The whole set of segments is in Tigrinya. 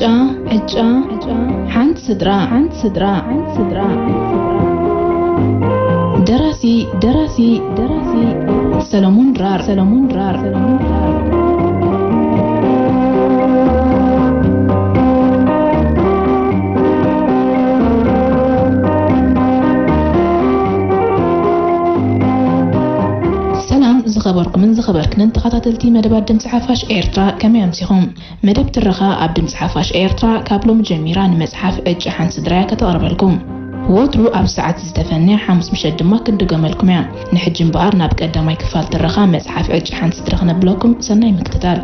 ዕጫ፣ ዕጫ፣ ሓንቲ ስድራ፣ ሓንቲ ስድራ፣ ሓንቲ ስድራ፣ ሓንቲ ስድራ። ደራሲ፣ ደራሲ፣ ደራሲ፣ ሰለሙን ድራር፣ ሰለሙን ድራር፣ ሰለሙን ድራር። ሰላም ዝኸበርኩምን ዝኸበርክንን ተኸታተልቲ መደባት ድምፂ ሓፋሽ ኤርትራ፣ ከመይ ኣምሲኹም? መደብ ትረኻ ኣብ ድምፂ ሓፋሽ ኤርትራ ካብ ሎሚ ጀሚራ ንመፅሓፍ ዕጭ ሓንቲ ስድራያ ከተቕርበልኩም። ወትሩ ኣብ ሰዓት ዝተፈንያ ሓሙስ ምሸት ድማ ክንድገመልኩም እያ። ንሕጂ እምበኣር ናብ ቀዳማይ ክፋል ትረኻ መፅሓፍ ዕጭ ሓንቲ ስድራ ክነብለኩም። ሰናይ ምክትታል።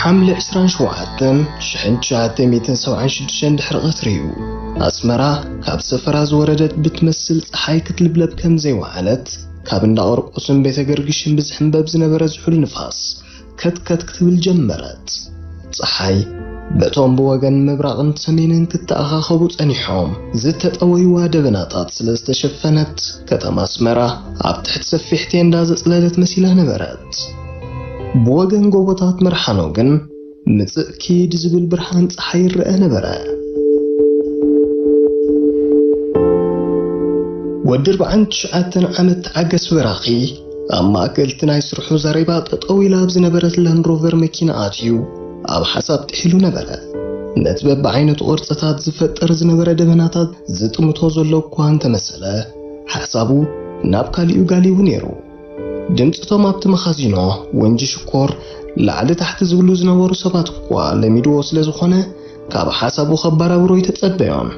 ሓምለ ዕስራን ሸውዓተን ሽሕን ትሽዓተ ሚእትን ሰብዓን ሽዱሽተን ድሕሪ ቀትሪ እዩ። ኣስመራ ካብ ሰፈራ ዝወረደት ብትመስል ጸሓይ ክትልብለብ ከም ዘይወዓለት፣ ካብ እንዳ ቂርቆስን ቤተ ገርግሽን ብዝሕንበብ ዝነበረ ዝሑል ንፋስ፣ ከትከት ክትብል ጀመረት። ጸሓይ በቶም ብወገን ምብራቕን ሰሜንን ክተኣኻኸቡ ጸኒሖም ዝተጠወይዋ ደበናታት ስለ ዝተሸፈነት፣ ከተማ ኣስመራ ኣብ ትሕቲ ሰፊሕ ቴንዳ ዘጽለለት መሲላ ነበረት። ብወገን ጎቦታት መርሓኖ ግን ምጽእ ኪድ ዝብል ብርሃን ጸሓይ ይረአ ነበረ። ወዲ ኣርባዓን ትሽዓተን ዓመት ተዓገስ በራኺ፣ ኣብ ማእከል እቲ ናይ ስርሑ ዘሬባ ጠጠው ኢላ ኣብ ዝነበረት ላንድ ሮቨር መኪና ኣትዩ፣ ኣብ ሓሳብ ጥሒሉ ነበረ። ነቲ በብዓይነቱ ቅርጽታት ዝፈጠር ዝነበረ ደበናታት ዝጥምቶ ዘሎ እኳ እንተመሰለ፣ ሓሳቡ ናብ ካሊኡ ጋሊቡ ነይሩ። ድምጺ እቶም ኣብቲ መኻዚኖ ወንጂ ሽኮር ላዕሊ ታሕቲ ዝብሉ ዝነበሩ ሰባት እኳ ለሚድዎ ስለ ዝኾነ፣ ካብ ሓሳቡ ከባራብሮ ኣይተጸበዮን።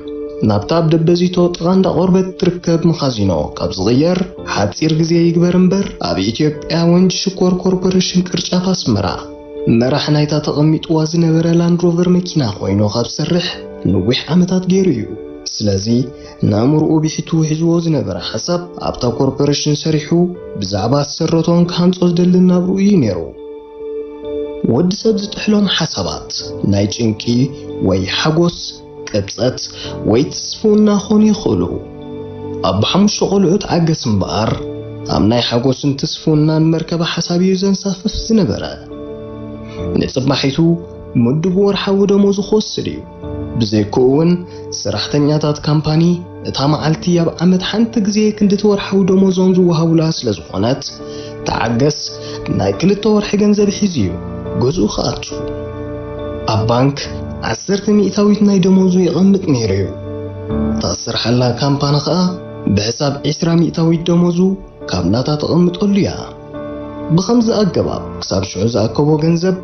ናብታ ኣብ ደበዚቶ ጥቓ እንዳ ቆርበት ትርከብ መኻዚኖ ካብ ዝቕየር፣ ሓጺር ግዜ ይግበር እምበር፣ ኣብ ኢትዮጵያ ወንጂ ሽኮር ኮርፖሬሽን ቅርጫፍ ኣስመራ መራሕ ናይታ ተቐሚጥዋ ዝነበረ ላንድ ሮቨር መኪና ኮይኑ ካብ ዝሰርሕ ነዊሕ ዓመታት ገይሩ እዩ። ስለዚ ንኣእምሮኡ ብሒቱ ሒዝዎ ዝነበረ ሓሳብ ኣብታ ኮርፖሬሽን ሰሪሑ ብዛዕባ ዝሰረቶን ክሃንጾ ዝደልን ናብርኡ እዩ ነይሩ። ወዲ ሰብ ዝጥሕሎም ሓሳባት ናይ ጭንቂ ወይ ሓጎስ፣ ቅብጸት ወይ ትስፍውና ክኾኑ ይኽእሉ። ኣቦ ሓሙሽተ ቆልዑ ተዓገስ እምበኣር፣ ኣብ ናይ ሓጎስን ትስፍውናን መርከበ ሓሳብ እዩ ዘንሳፍፍ ዝነበረ። ንጽባሒቱ ምድቡ ወርሓዊ ደሞዙ ክወስድ እዩ። ብዘይክኡ እውን፣ ሰራሕተኛታት ካምፓኒ እታ መዓልቲ ኣብ ዓመት ሓንቲ ግዜ ክንድቲ ወርሓዊ ደሞዞም ዝወሃቡላ ስለ ዝኾነት፣ ተዓገስ ናይ ክልተ ወርሒ ገንዘብ ሒዙ እዩ ገዝኡ ክኣቱ። ኣብ ባንክ ዓሰርተ ሚእታዊት ናይ ደሞዙ የቐምጥ ነይሩ እዩ። እታ ዝሰርሓላ ካምፓኒ ኸኣ ብሕሳብ ዕስራ ሚእታዊት ደሞዙ ካብ ናታ ተቐምጠሉ እያ። ብኸምዚ ኣገባብ ክሳብ ሽዑ ዝኣከቦ ገንዘብ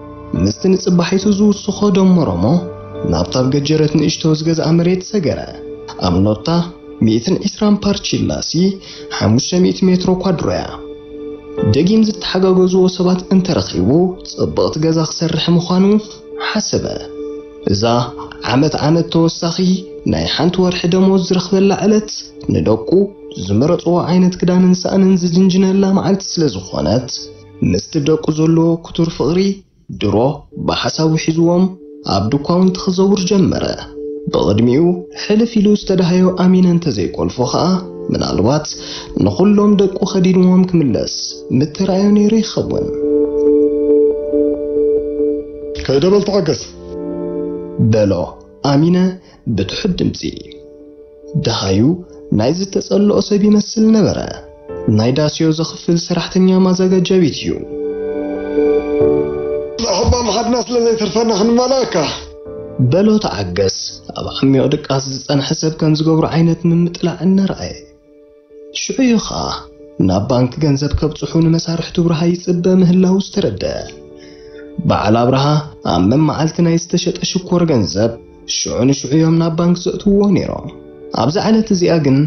ምስቲ ንጽባሒቱ ዝውስኾ ደመሮሞ ናብታ ኣብ ገጀረት ንእሽቶ ዝገዝኣ መሬት ሰገረ። ኣብ ኖታ ሚእትን ዕስራን ፓርቺላሲ ሓሙሽተ ሚእቲ ሜትሮ ኳድሮ እያ። ደጊም ዝተሓጋገዝዎ ሰባት እንተረኺቡ ጽብቕቲ ገዛ ክሰርሕ ምዃኑ ሓሰበ። እዛ ዓመት ዓመት ተወሳኺ ናይ ሓንቲ ወርሒ ደሞዝ ዝረኽበላ ዕለት ንደቁ ዝመረጽዎ ዓይነት ክዳንን ሳእንን ዝጅንጅነላ መዓልቲ ስለ ዝኾነት፣ ምስቲ ደቁ ዘለዎ ክቱር ፍቕሪ ድሮ ብሓሳቡ ሒዝዎም ኣብ ድኳውንቲ ክዘውር ጀመረ። ብቕድሚኡ ሕልፍ ኢሉ ዝተዳሃዮ ኣሚነ እንተዘይቆልፎ ኸኣ፣ ምናልባት ንኹሎም ደቁ ከዲንዎም ክምለስ ምተራእዮ ነይሩ ይኸውን። ከይደ በል ተዓገስ። በሎ ኣሚነ ብትሑት ድምጺ። ደሃዩ ናይ ዝተጸልኦ ሰብ ይመስል ነበረ። ናይ ዳስዮ ዘኽፍል ሰራሕተኛ ማዘጋጃ ቤት እዩ። ዛሕባ ምኻድና ስለ ዘይተርፈና ክንማልኣካ። በሎ ተዓገስ፣ ኣብ ዓሚቕ ድቃስ ዝጸንሐ ሰብ ከም ዝገብሮ ዓይነት ምምጥላዕ እናረኣየ። ሽዑ እዩ ኸኣ ናብ ባንክ ገንዘብ ከብጽሑ ንመሳርሕቱ ብርሃ ይጽበ ምህላዉ ዝተረድአ። በዓል ኣብርሃ ኣብ መመዓልቲ ናይ ዝተሸጠ ሽኮር ገንዘብ ሽዑ ንሽዑ እዮም ናብ ባንክ ዘእትውዎ ነይሮም። ኣብዛ ዕለት እዚኣ ግን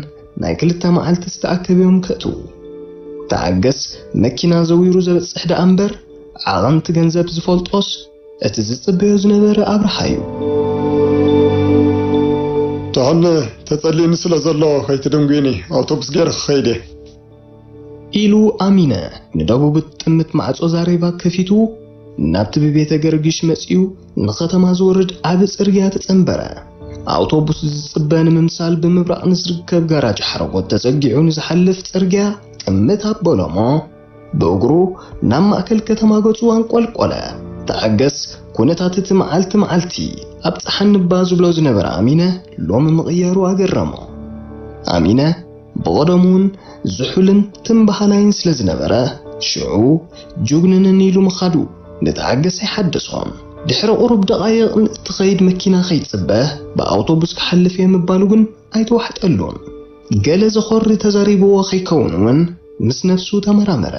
ናይ ክልተ መዓልቲ ዝተኣከበ እዮም ከእትዉ። ተዓገስ መኪና ዘዊሩ ዘበጽሕ ደኣ እምበር፣ ዓቐንቲ ገንዘብ ዝፈልጦስ እቲ ዝጽበዮ ዝነበረ ኣብርሃ እዩ። ትሕነ፣ ተጸሊእኒ ስለ ዘሎ ከይትድንጉይኒ፣ ኣውቶቡስ ገይረ ክኸይድ እየ። ኢሉ ኣሚነ ንደቡብ እትጥምት ማዕጾ ዛሬባ ከፊቱ ናብቲ ብቤተ ገርጊሽ መጺኡ ንኸተማ ዝወርድ ዓቢ ጽርግያ ተጸንበረ። ኣውቶቡስ ዝጽበ ንምምሳል ብምብራቕ ንዝርከብ ጋራጅ ሓረጎት ተጸጊዑ ንዝሓልፍ ጽርግያ ጥምት ኣበሎሞ ብእግሩ ናብ ማእከል ከተማ ገጹ ኣንቆልቆለ። ተዓገስ ኩነታት እቲ መዓልቲ መዓልቲ ኣብጽሓኒ እባ ዝብሎ ዝነበረ ኣሚነ ሎሚ ምቕያሩ ኣገረሞ። ኣሚነ ብቐደሙ እውን ዝሑልን ትም በሃላይን ስለ ዝነበረ፣ ሽዑ ጅጉንንን ኢሉ ምኻዱ ንተዓገስ ኣይሓደሶን። ድሕሪ ቁሩብ ደቓይቕ ንእትኸይድ መኪና ከይጽበ ብኣውቶቡስ ክሓልፍ እየ ምባሉ ግን ኣይተዋሕጠሉን። ገለ ዘኾሪ ተዛሪብዎ ከይከውን እውን ምስ ነፍሱ ተመራመረ።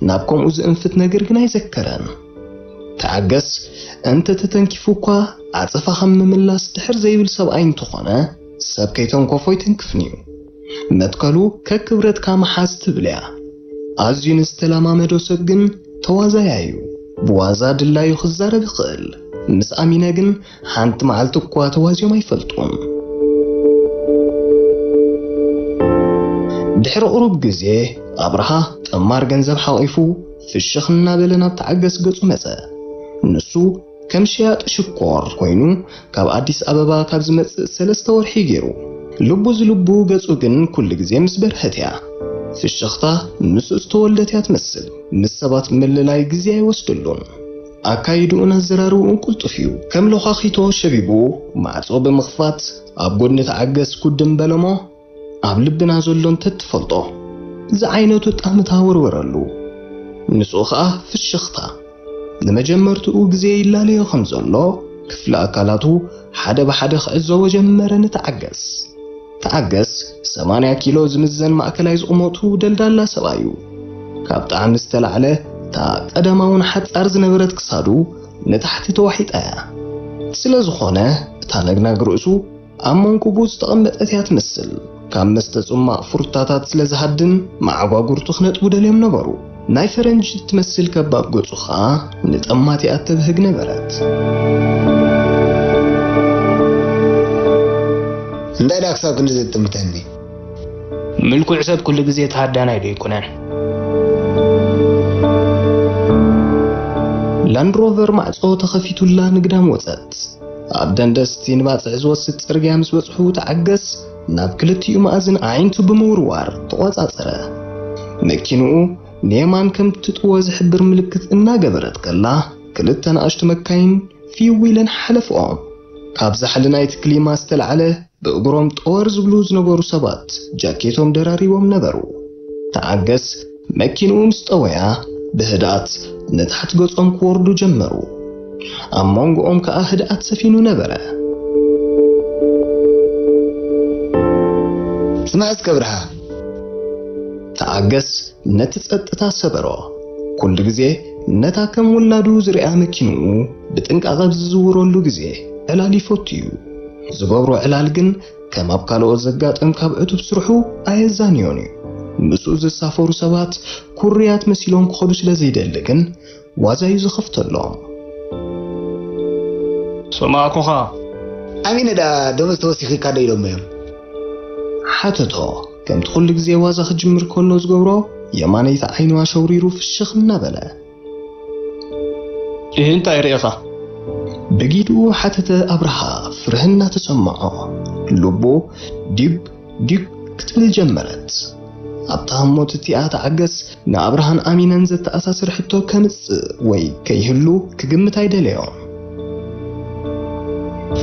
ናብ ከምኡ ዝእንፍት ነገር ግን ኣይዘከረን። ተዓገስ እንተ ተተንኪፉ እኳ ዓጸፋ ከም ምምላስ ድሕር ዘይብል ሰብኣይ እንተኾነ፣ ሰብ ከይተንኮፎ ኣይተንክፍን እዩ። መትከሉ ከክብረትካ ምሓዝ ትብል እያ። ኣዝዩ ንዝተለማመዶ ሰብ ግን ተዋዛያይ እዩ። ብዋዛ ድላዩ ክዛረብ ይኽእል። ምስ ኣሚነ ግን ሓንቲ መዓልቲ እኳ ተዋዝዮም ኣይፈልጡን። ድሕሪ ቁሩብ ግዜ ኣብርሃ ጠማር ገንዘብ ሓቒፉ ፍሽኽ እናበለ ናብ ተዓገስ ገጹ መጸ። ንሱ ከም ሸያጢ ሽኮር ኮይኑ ካብ ኣዲስ ኣበባ ካብ ዝመጽእ ሰለስተ ወርሒ ገይሩ። ልቡ ዝልቡ ገጹ ግን ኩሉ ግዜ ምስ በርሀት እያ። ፍሽኽታ ምስኡ ዝተወልደት እያ ትመስል። ምስ ሰባት ምልላይ ግዜ ኣይወስደሉን። ኣካይድኡን ኣዘራርብኡን ቅልጡፍ እዩ። ከም ሎኻኺቶ ሸቢቡ ማዕጾ ብምኽፋት ኣብ ጎድኒ ተዓገስ ጉድም በለሞ፣ ኣብ ልብና ዘሎ እንተትፈልጦ፣ እዚ ዓይነቱ ጣምታ ወርወረሉ። ንስኡ ኸኣ ፍሽኽታ። ንመጀመርትኡ ግዜ ይላለዮ ከም ዘሎ ክፍሊ ኣካላቱ ሓደ ብሓደ ክዕዘቦ ጀመረ ንተዓገስ። ተዓገስ ሰማንያ ኪሎ ዝምዘን ማእከላይ ዝቑመቱ ደልዳላ ሰብኣይ እዩ። ካብ ጣዕሚ ዝተላዕለ እታ ቀደማውን ሓጻር ዝነበረት ክሳዱ ንታሕቲ ተዋሒጣ እያ። ስለ ዝኾነ እታ ነግናግ ርእሱ ኣብ መንኩቡ ዝተቐመጠት እያ ትመስል። ካብ መስተ ጽማቕ ፍሩታታት ስለ ዝሃድን መዓጓጉርቱ ክነጥቡ ደልዮም ነበሩ። ናይ ፈረንጂ እትመስል ከባብ ገጹ ኸኣ ንጠማቲኣ ተብህግ ነበረት። እንታይ ደኣ ክሳብ ክንዲ ዘጥምተኒ? ምልኩዕ ሰብ ኩሉ ግዜ ተሃዳናይ ዶ ኣይኮነን? ላንድሮቨር ማዕጾ ተኸፊቱላ ንግዳም ወጸት። ኣብ ደንደስቲ ንባጽዕ ዝወስድ ጽርግያ ምስ በጽሑ ተዓገስ ናብ ክልቲኡ መኣዝን ኣዒንቱ ብምውርዋር ተቖጻጸረ። መኪንኡ ንየማን ከም ትጥወ ዝሕብር ምልክት እናገበረት ከላ ክልተ ንኣሽቱ መካይን ፊው ኢለን ሓለፍኦም። ካብ ዛሕሊ ናይቲ ክሊማ ዝተላዕለ ብእግሮም ጠወር ዝብሉ ዝነበሩ ሰባት ጃኬቶም ደራሪቦም ነበሩ። ተዓገስ መኪንኡ ምስ ጠወያ ብህድኣት ንታሕቲ ገጾም ክወርዱ ጀመሩ። ኣብ መንጎኦም ከኣ ህድኣት ሰፊኑ ነበረ። ስማዕ እስከ ብርሃ። ተዓገስ ነቲ ጸጥታ ሰበሮ። ኩሉ ግዜ ነታ ከም ውላዱ ዝሪኣ መኪንኡ ብጥንቃቐ ኣብ ዝዝውረሉ ግዜ ዕላል ይፈቱ እዩ። ዝገብሮ ዕላል ግን ከም ኣብ ካልኦት ዘጋጥም ካብ ዕቱብ ስርሑ ኣየዛንዮን እዩ። ምስኡ ዝሳፈሩ ሰባት ኩርያት መሲሎም ክኸዱ ስለ ዘይደሊ ግን ዋዛ እዩ ዝኸፍተሎም። ሰማዕኩኻ። ኣሚነ ደኣ ደሞዝ ተወሲኺካ ዶ ኢሎሞ እዮም? ሓተቶ። ከምቲ ኩሉ ግዜ ዋዛ ክጅምር ከሎ ዝገብሮ የማነይቲ ዓይኑ ኣሸውሪሩ ፍሽኽ እናበለ። እህ፣ እንታይ ርኢኻ? ብጊድኡ ሓተተ ኣብርሃ ፍርህ እናተሰምዖ። ልቡ ዲግ ዲግ ክትብል ጀመረት። ኣብታ ህሞት እቲኣ ተዓገስ ንኣብርሃን ኣሚነን ዘተኣሳስር ሕቶ ከምጽእ ወይ ከይህሉ ክግምት ኣይደለዮን።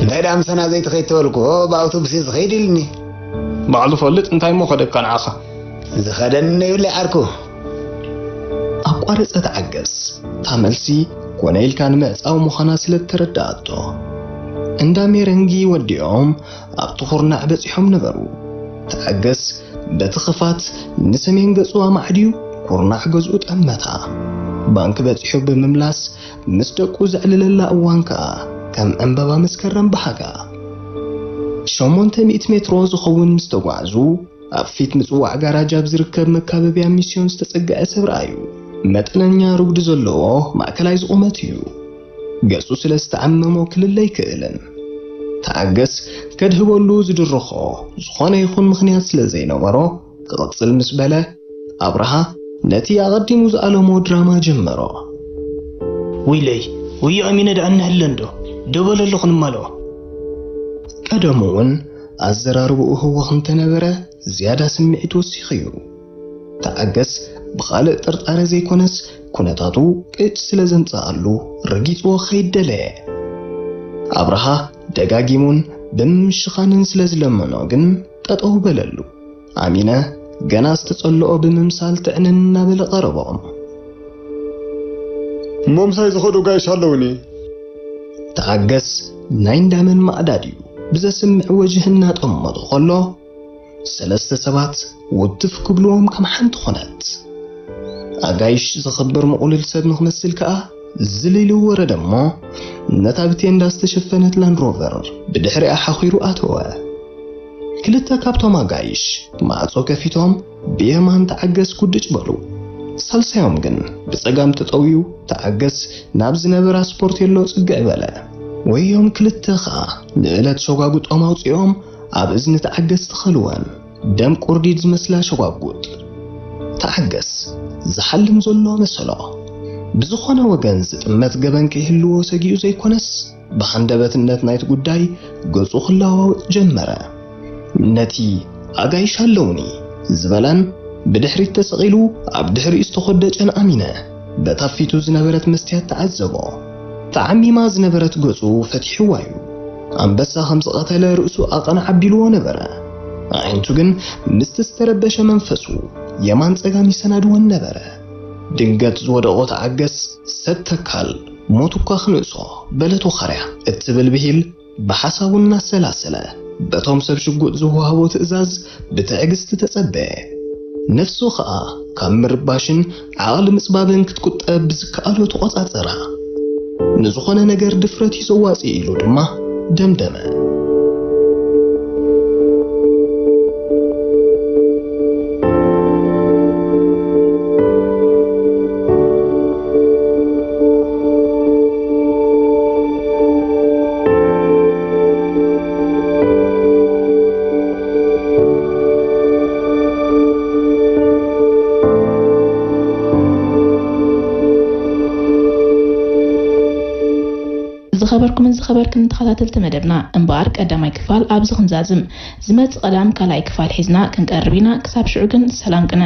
እንታይ ደኣ ምሳና ዘይትኸይድ ተበልኩ፣ ብኣውቶቡስ እየ ዝኸይድ ኢልኒ። ባዕሉ ፈልጥ፣ እንታይ እሞ ከደካ ንዓኻ? ዝኸደኒ የብለይ ዓርኩ። ኣቋረጸ ተዓገስ። እታ መልሲ ኮነ ኢልካ ንምዕጻው ምዃና ስለ እተረድኣቶ። እንዳ ሜረንጊ ወዲኦም ኣብቲ ኩርናዕ በጺሖም ነበሩ። ተዓገስ በቲ ክፋት ንሰሜን ገጹ ኣማዕድዩ ኩርናዕ ገዝኡ ጠመታ። ባንክ በጺሑ ብምምላስ ምስ ደቁ ዘዕልለላ እዋን ከኣ ከም ዕምባባ መስከረም በሃጋ። ሸሞንተ ሚእቲ ሜትሮ ዝኸውን ምስ ተጓዕዙ ኣብ ፊት ምጽዋዕ ጋራጅ ኣብ ዝርከብ መካበብያ ሚስዮን ዝተጸግዐ ሰብ ረኣዩ። መጠነኛ ርጉዲ ዘለዎ ማእከላይ ዝቑመት እዩ። ገጹ ስለ ዝተዓመሞ ክልለ ኣይክእልን። ተዓገስ ከድህበሉ ዝድርኾ ዝኾነ ይኹን ምኽንያት ስለ ዘይነበሮ፣ ክቕጽል ምስ በለ፣ ኣብርሃ ነቲ ኣቐዲሙ ዝኣለሞ ድራማ ጀመሮ። "ውይለይ፣ ውይ ኣሚነ ደኣ እንህለ እንዶ፣ ደበሎ ኣለኹ ንማልኦ።" ቀደሙ እውን ኣዘራርባኡ ህወኽ እንተነበረ፣ ዝያዳ ስምዒት ወሲኹ እዩ። ተዓገስ ብኻልእ ጥርጣረ ዘይኮነስ፣ ኩነታቱ ቅጭ ስለ ዘምጽኣሉ፣ ረጊጽዎ ክኸይድ ደለየ። ኣብርሃ ደጋጊሙን ብምሽኻንን ስለ ዝለመኖ ግን፣ ጠጠው በለሉ። ኣሚነ ገና ዝተጸልኦ ብምምሳል፣ ትዕንን እናበለ ቀረቦም። "እሞ ምሳይ ዝኸዱ ጋይሽ ኣለውኒ?" ተዓገስ ናይ እንዳመን ማዕዳድ እዩ ብዘስምዕ ወጅህ እናጠመቶ ከሎ፣ ሰለስተ ሰባት ውትፍ ክብልዎም ከም ሓንቲ ኾነት። ኣጋይሽ ዘኸብር ምቑሉል ሰብ ንኽመስል ከኣ ዝል ኢሉ ወረደ እሞ፣ ነታ ብቴንዳ ዝተሸፈነት ላንድ ሮቨር ብድሕሪኣ ሓኺሩ ኣተወ። ክልተ ካብቶም ኣጋይሽ ማዕጾ ከፊቶም ብየማን ተዓገስ ጉድጭ በሉ። ሳልሳዮም ግን ብጸጋም ተጠውዩ፣ ተዓገስ ናብ ዝነበራ ስፖርቴሎ ጽግዕ በለ። ወዮም ክልተ ኸኣ ንእለት ሸጓጉጦም ኣውጺኦም ኣብ እዝኒ ተዓገስ ተኸልወን። ደም ቁርዲድ ዝመስላ ሸጓጉጥ። ተዓገስ ዝሓልም ዘሎ መሰሎ። ብዝኾነ ወገን ዝጥመት ገበን ከይህልዎ ሰጊኡ ዘይኮነስ፣ ብሃንደበትነት ናይቲ ጉዳይ ገጹ ክለዋወጥ ጀመረ። ነቲ ኣጋይሽ ኣለውኒ ዝበለን ብድሕሪት ተሰቒሉ ኣብ ድሕሪኡ ዝተኾደጨን ኣሚነ፣ በታ ፊቱ ዝነበረት መስትያት ተዓዘቦ። ተዓሚማ ዝነበረት ገጹ ፈቲሕዋ እዩ። ኣንበሳ ከም ዝቐተለ ርእሱ ኣቐና ዓቢልዎ ነበረ። ኣዒንቱ ግን ምስቲ ዝተረበሸ መንፈሱ የማን ጸጋም ይሰናድወን ነበረ። ድንገት ዝወደቖ ተዓገስ፣ "ሰተካል ሞት እኳ ክንእሶ" በለት ወኻርያ እትብል ብሂል ብሓሳቡ እናሰላሰለ፣ በቶም ሰብ ሽጉጥ ዝወሃቦ ትእዛዝ ብትዕግስቲ ተጸበየ። ነፍሱ ኸኣ ካብ ምርባሽን ዓቕሊ ምጽባብን ክትቁጠብ ብዝከኣሎ ተቖጻጸራ። ንዝኾነ ነገር ድፍረት እዩ ዘዋጽእ ኢሉ ድማ ደምደመ። ዝኸበርኩምን ዝኸበርክን ተኸታተልቲ መደብና፣ እምበኣር ቀዳማይ ክፋል ኣብዚ ክንዛዝም፣ ዝመጽእ ቀዳም ካልኣይ ክፋል ሒዝና ክንቀርብ ኢና። ክሳብ ሽዑ ግን ሰላም ቅነ።